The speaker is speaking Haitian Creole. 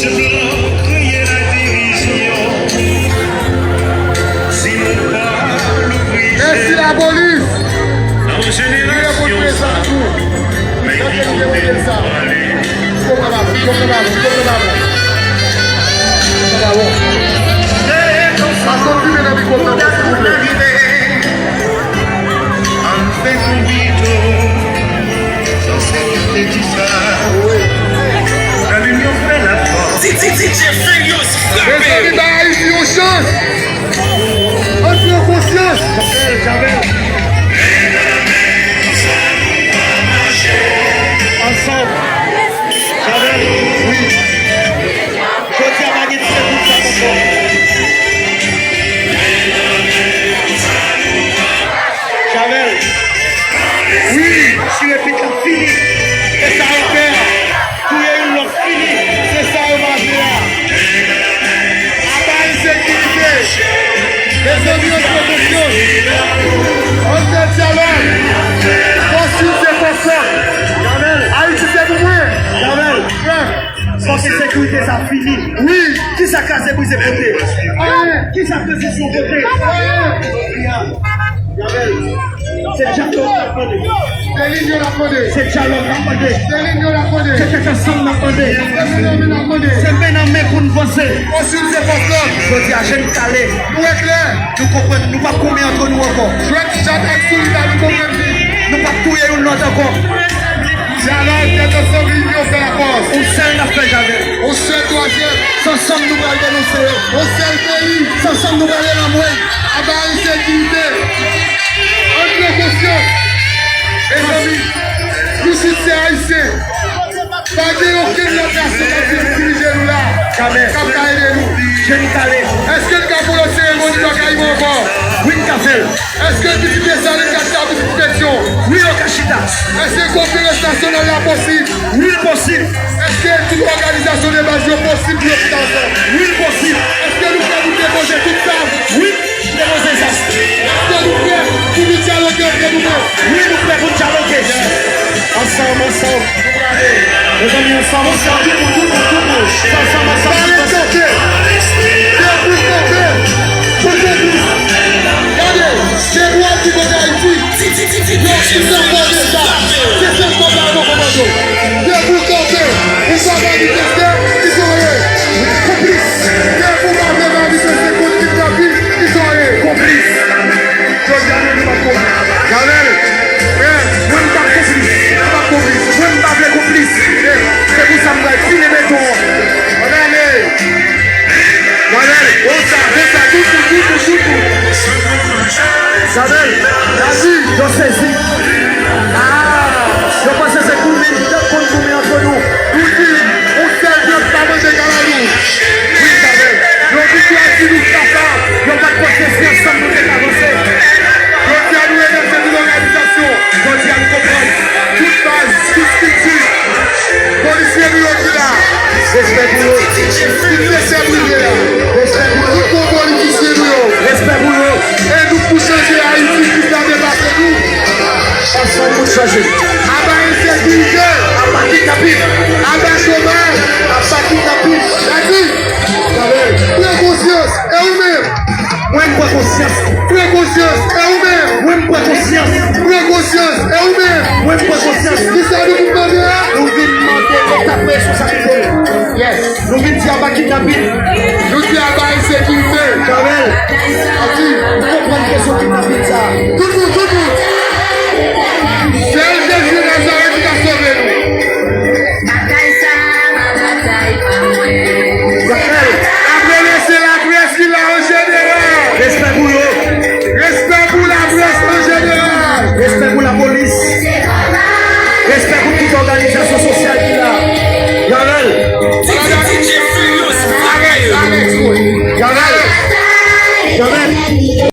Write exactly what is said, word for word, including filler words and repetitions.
Mèsi lapolis. Li rekontre sa tou. Gade li rekontre sa. Konprann avè, konprann avè, konprann avè. Konprann avè. Pa kontinye nan mikwo nan silvouplè. Ann fè konbito, san sekirite di sa. Wi. Nan linyon fè lafòs. D J Ferious frape. Mezanmi, bay Ayiti yon chans. Ann pran konsyans. Javel, Javel. Ansanm. Javel, wi. Jodi a pa gen ti se kout sa ankò. Javel. Wi, chire pit la fini. E sa yo fè a. Touye youn lòt fini. Se sa yo pa vle a. Aba ensekirite. Mezanmi, ann pran konsyans. Ann fè dyalòg. Fòs youn se fòs lòt. Ayiti se pou mwen. Javel. Fòs ensekirite sa fini. Wi. Kisa kraze brize pote? Ayen. Kisa tranzisyon pote? Ayen. Javel. Se dyalòg n ap mande. Se linyon n ap mande. Se dyalòg n ap mande. Se linyon n ap mande. Se tèt ansanm n ap mande. Se men nan men n ap mande. Se men nan men pou n vanse. Fòs youn se fòs lòt. Jodi a, je n kale. Nou eklè. Nou konprann, nou p ap goumen antre nou ankò. Jwèt chat ak sourit la, nou konprann li. Nou p ap touye youn lòt ankò. Dyalòg, tèt ansanm, linyon fè lafòs. Yon sèl n ap fè, Javel. Yon sèl twazyèm. Se ansanm nou pral denonse yo. Yon sèl peyi. Se ansanm nou pral anmwe. Aba ensekirite. Ann pran konsyans. Mezanmi, nou tout se Ayisyen. Pa gen okenn lòt nasyon k ap vin dirije nou la, k ap ka ede nou. Je n kale. Èske n ka fè yon lòt seremoni nan Kayiman ankò? Wi, n ka fè l. Èske pitit Desalin ka chita pitit Petyon? Wi, yo ka chita. Èske konferans nasyonal la posib? Wi, l posib. Èske tout òganizasyon de baz yo posib pou yo chita ansanm? Wi, l posib. Èske nou prè pou depoze tout zam? Wi, depoze zam. Èske nou prè pou nou dyaloge antre nou menm? Wi, nou prè pou n dyaloge. Ansanm, ansanm. Mezanmi, ansanm, ansanm, tout moun, tout moun, tout moun. Ansanm, ansanm, ansanm. Pale kanpe. Debout kanpe. Pou konplis. Gade, se nou ki konn Ayiti. Yo fin nan fò deja. Se sèl kòb la yo poko mande w. Debout kanpe. Ou pa manifeste, ki sa w ye? Konplis. Depi w pa vle manifeste kont kidnapin, ki sa w ye? Konplis. Jodi a, nou di pa konplis. Javel, frè, mwen m p ap konplis. M p ap konplis. Mwen m pa vle konplis. Se pou sa m pral file beton an. Ann ale. Javel, konsa, konsa, tout moun, tout moun, tout moun. Javel, Javel, yo sezi. Ah, yo panse se goumen, n t ap konn goumen antre nou. Nou di, yon sèl pèp pa mande kalalou. Wi, Javel. Yo di chwazi nou fas a, yo pa t panse se ansanm nou te ka vanse. Jodi a nou reyèl se tout òganizasyon. Jodi a nou konprann. Tout baz, tout estrikti. Polisye nou yo ki la. Respè pou yo. Tout sektè prive a. Respè pou yo. Tout bon politisyen nou yo. Respè pou yo. E nou pou chanje Ayiti, ki sa depase nou. Ansanm pou chanje. Aba ensekirite. Aba kidnapin. Aba chomaj. Aba kidnapin. Gadi. Pran konsyans. E ou menm? Mwen m pran konsyans. Pran konsyans. E ou menm? Mwen m pran konsyans. Pran konsyans. E ou menm? Mwen m pran konsyans. Ki sa nou vin mande a? Nou vin mande Leta prese sa ki pou nou. Yes. Nou vin di aba kidnapin.